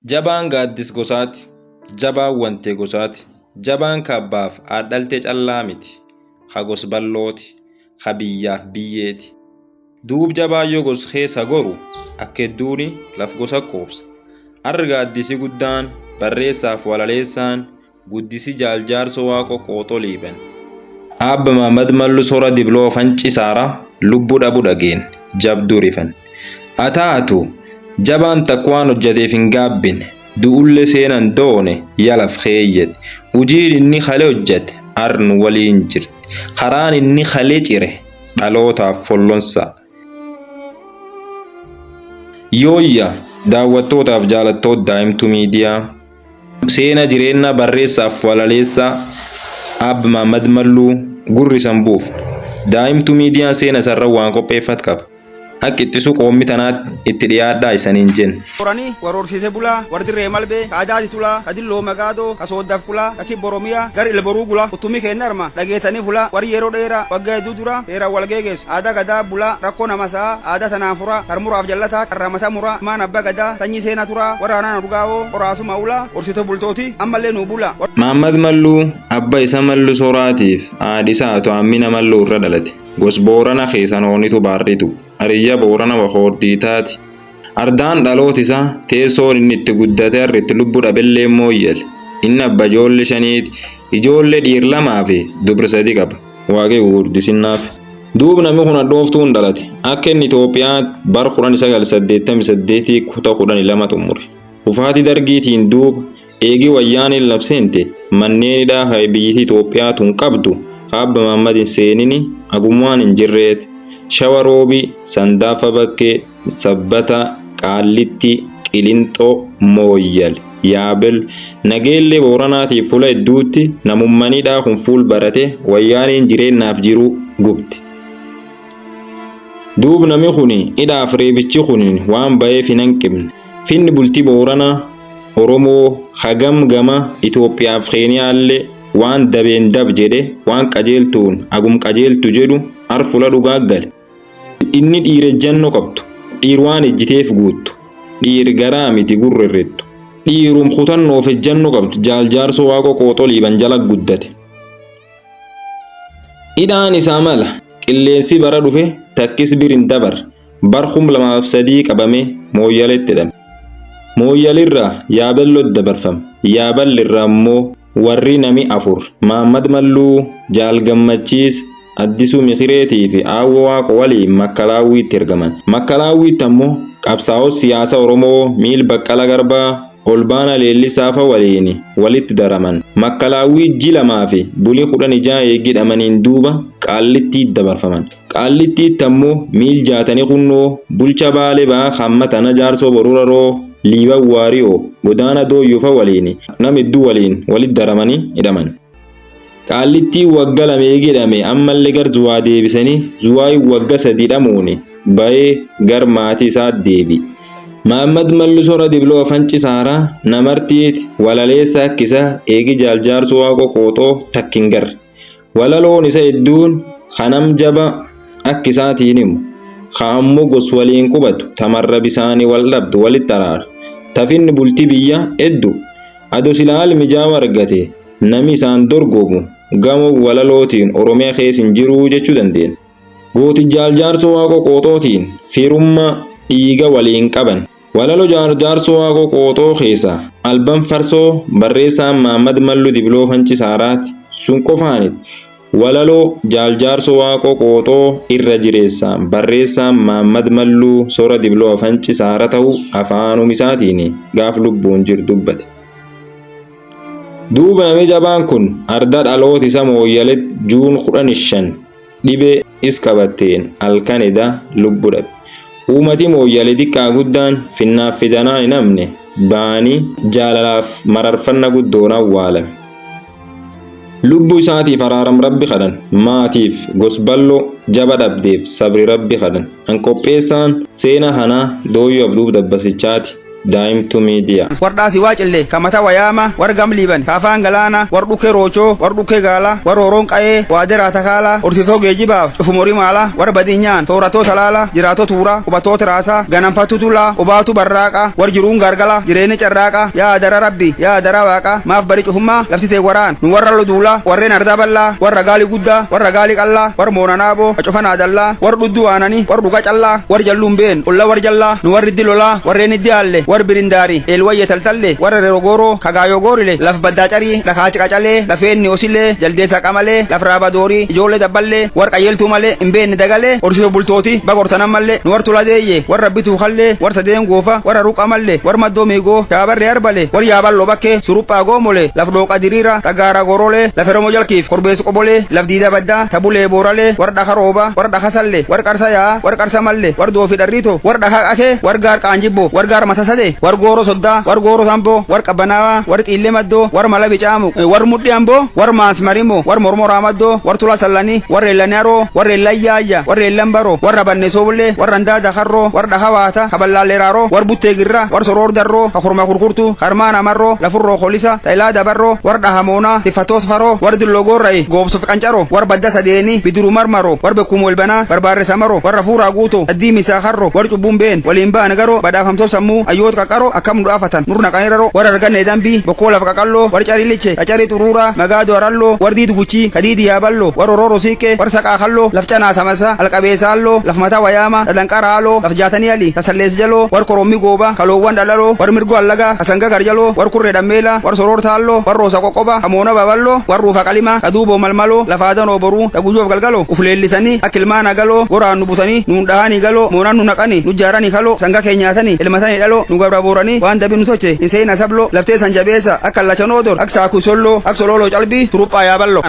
Jabaan gaaddis gosaati. Jabaan wantee gosaati. Jabaan kaabbaaf haadhaltee callaa miti. Ha gos ballooti. Ha biyyaaf biyyeeti. Duub jabaan yoo gos keessa goru akka hedduuni laf gosa qoobsa. Arri gaaddisi guddaan barreessaaf walaleessaan guddisi jaaljaarsoo waaqoo qooxoo liiban. Aabba Mahammad Mallu Sora Dibloo Fancisaara lubbuu dhabu dhageen jabduu rifan. Ataatu jabaan takka waan hojjateef hin gaabbine du'ullee seenan doone yalaf keeyyate. Hojiin inni kale hojjate arnu waliin jirti. Karaan inni kale cire dhalootaaf follonsa. Yooyya daawwattootaaf jaalattoota daa'imtuu miidiyaa seena jireenyaa barreessaaf walaleessaa Aabba Mahammad Malluu gurri san buuf daa'imtuu miidiyaan seena isarra waan qopheeffat qaba. Akka ittisuu qoommi tanaatti itti dhiyaadhaa isaniin jenne. Horanii warra horsiise bulaa, warra dirree malbee, ka adaati tulaa, ka dilloo magaadoo, ka sooddaaf kulaa, ka kibba Oromiyaa, gar ilboruu gula, uttumii keenya arma, dhageetanii fulaa, warri yeroo dheeraa, waggaa hedduu dura, seeraan wal geegeessu, aadaa gadaa bulaa, rakkoo nama sa'a, aadaa tanaan furaa, karmuraaf jallataa, karramata muraa, maan abba gadaa, sanyii seenaa turaa, warra aanaan urgaa'oo, qoraasuma ulaa, horsiise bultooti, ammallee nuu bulaa. Mahammad Malluu abba isa Mallu Soraatiif haadhi isaa Ammina Malluu irra dhalate. Gos Boorana keessan oonitu baarritu. Hariyya Boorana Wakoordiitaati. Ardaan dhaloota isaa teessoon inni itti guddate harri itti lubbuu dhabellee mooyyale. Inni abba ijoollee shaniiti. Ijoollee dhiir lamaa fi dubra sadi qaba. Waaqni gurguddisinnaaf. Duub namni kun hadhooftuun dhalate. Akka inni Itoophiyaa bar 1988 kutaa 12 xumure. Kufaatii dargiitiin duuba eegii wayyaaniin labseente manneen hidhaa kan biyyittii Itoophiyaa tun qabdu kaabba Mahammad hin seenini agummaan hin jirreet. Shawa Roobii, Sandaafa Bakkee, Sabbata, Qaallitti, Qilinxoo, Mooyyal, Yaabel, Nageellee Booranaatiif fuula hedduutti namummanidhaa kun fuul barate wayyaaniin jireenyaaf jiru gubde. Duub nami kun hidhaaf reebichi kun waan ba'eef hin hanqibne. Finni bultii Booranaa Oromoo hagam gama Itoophiyaaf Keeniyaallee waan dabeen dab jedhe waan qajeeltuun agum qajeeltu jedhu arfula dhugaa gale. Inni dhiira ejjannoo qabdu, dhiir waan ejjiteef guuttu, dhiir garaa miti gurrerrettu, dhiirum kutannoof ejjannoo qabdu jaaljaarsoo waaqoo qooxoo liiban jala guddate. Hidhaan isaa mala qilleensi bara dhufe takkis bir hin dabar bar 2003 qabame mooyyaletti hidhame. Mooyyalirraa yaabellootti dabarfame. Yaaballirraa immoo warri nami afur Mahammad Malluu, Jaal Gammachiis, Addisuu Mikireetii fi Aawwa Waaqo waliin Makkalaawwiitti ergaman. Makkalaawwiitti ammoo qabsaa'ota siyaasa Oromoo Miil Baqqala Garbaa, Olbaana Leellisaa fa waliin walitti daraman. Makkalaawwii ji 2 fi bulii 16 eegidhamaniin duuba Qaallittiitti dabarfaman. Qaallittiitti ammoo miil jaatanii kunnoo bulcha Baalee ba'aa hamma tana jaarsoo boruraroo Liiban Waariyoo godaana dooyyoo fa waliin nam hedduu waliin walitti daramanii hidhaman. Qaallittiin wagga 2 eegidhame ammallee gar Zuwaa deebisanii Zuwaayi wagga 3 hidhamuun ba'ee gar maatii isaa deebi. Mahammad Mallu Sora Dibloo Fancisaara namartiiti walaleessa akkisa eegi jaaljaarsoo waaqoo qooxoo takkin garre. Walaloon isa hedduun kanam jaba akka isaatiin himu. Ka ammoo gos waliin qubatu tamarra bisaanii wal dhabdu walitti araaru. Tafinni bultii biyya hedduu. Ado silaal mijaawa argate nami isaan dorgomu gamoo walalootiin Oromiyaa keessa hin jiruu jechuu dandeenya. Gooti jaaljaarsoo waaqoo qooxootiin firummaa dhiiga waliin qaban. Walalo jaaljaarsoo waaqoo qooxoo keessa alban farsoo barreessaan Mahammad Mallu Dibloo Fancisaaraati sun qofaaniti. Walaloo jaaljaarsoo waaqoo qooxoo irra jireessaan barreessaan Mahammad Malluu Sora Dibloo Fancisaara ta'uu afaanum isaatiin gaaf lubbuun jiru dubbate. Duuba nami jabaan kun arda dhaloota isa mooyyaletti juun 15 dhibee is qabatteen halkan eda lubbu dhabe. Uummati mooyyale xiqqaa guddaan finnaaf fidanaa hin hamne ba'anii jaalalaaf mararfanna guddoon awwaalame. Lubbuu isaatiif araaram rabbi kadhan maatiif gosballoo jaba dhabdeef sabri rabbi kadhan. An qopheessaan seena kanaa dooyyoo abduuf dabbasichaati. Daa'imtuu Miidiyaa. Wardhaasi waacille ka mata wayaama war gamliiban ka afaan galaana war dhukkee roocoo war dhukkee gaala war horoon qa'ee waaderaa takaala horsiisoo geejibaaf cufumorii maala war badinyaan tooratoo talaala jiraatoo tuura qubatoo raasaa ganamfattu tulaa obaatu barraaqa war jiruun gargala jireenya carraaqa yaa dara rabbi yaa dara waaqa maaf bari cufummaa lafti tee waraan nu warra loduula warreen ardaa bal'aa warra gaalii guddaa warra gaalii qallaa war moonanaaboo acufanaa dallaa war dhuddu waananii war dhuga callaa war jalluun been olla war jallaa nu warri iddi lolaa warreen iddi aalle war birindaari eelwayye taltalle warra rerogooroo kagaayoo goorile laf baddaa carii dhakaa qacalee lafeenni osilee jaldeessa qamalee laf raabadoorii ijoollee dabballee war qayyeltuu malee hin beenne dagalee horsiisoo bultooti bagortanan mallee nu war tuladeeyye war rabbituu kallee war sadeen goofa warra ruqa malle war maddoo miigoo shaabarree arbale war yaaballoo bakkee suruphaa goomole laf dhooqa diriira xaggaara gorolee laf eromoo jalkiif korbeessu qobolee laf diida baddaa tabulee booralee war dhaka rooba war dhaka salle war qarsa yaa war qarsa malle war doofi dharriito war dhaka akee war gaar qaanjibbo war gaar matasade war gooro soddaa war gooro tamboo war qabbanaawaa war xiillee maddoo war mala bicaamu war mudhi amboo war maas marimo war mormoraa maddoo war tula sallanii war reellani aroo war reellan yaayya war reellan baro war rabanne sooblee war randaa dakarroo war dhaka waata kaballaalleeraaroo war buttee girra war soroor darroo kakurma kurkurtu karmaan amarroo lafurroo kolisa tailaa dabarroo war dhahamoonaa tifatoos faroo war dillogoorra'i goobsof qancaro war badda sadeeni bidiru marmaro war bekkum walbanaa barbaarre samaro war rafuuraa guuto addii misaa karro war cubbuun been waliin ba'an garoo badhaafamtoo sammuu ayyoot qaqaro akkam nu dhaafatan nurna qaniraro war arganne dambii bokkoo laf qaqalloo war carii liche qacarii xuruuraa magaadoo aralloo war diid guchii kadiidi yaaballoo war orooro siiqqee war saqaa kalloo laf canaa samasa alqabeesaalloo laf mataa wayaama dadanqaraaloo laf jaatanii ali tasallees jaloo war korommii gooba kaloowwan dhalaloo war mirgoo allagaa kasanga garjaloo war kurree dhammeela war soroor taalloo war roosa qoqqoba kamoona baballoo war ruufa qalima kaduuboo malmaloo lafaadanoo boruu taguyyoof galgaloo uf leellisanii akka ilmaan agaloo goraan nu butanii nuun dhahanii galoo moonaan nu naqanii nu jaaranii kaloo sanga keenyaatanii ilmatanii dhaloo nu gabra booranii waan dabi nu toche hin seena sabloo laftee san jabeessa akka lachanoo dor akka saakuu solloo akka solooloo calbii turuphaa yaaballoo.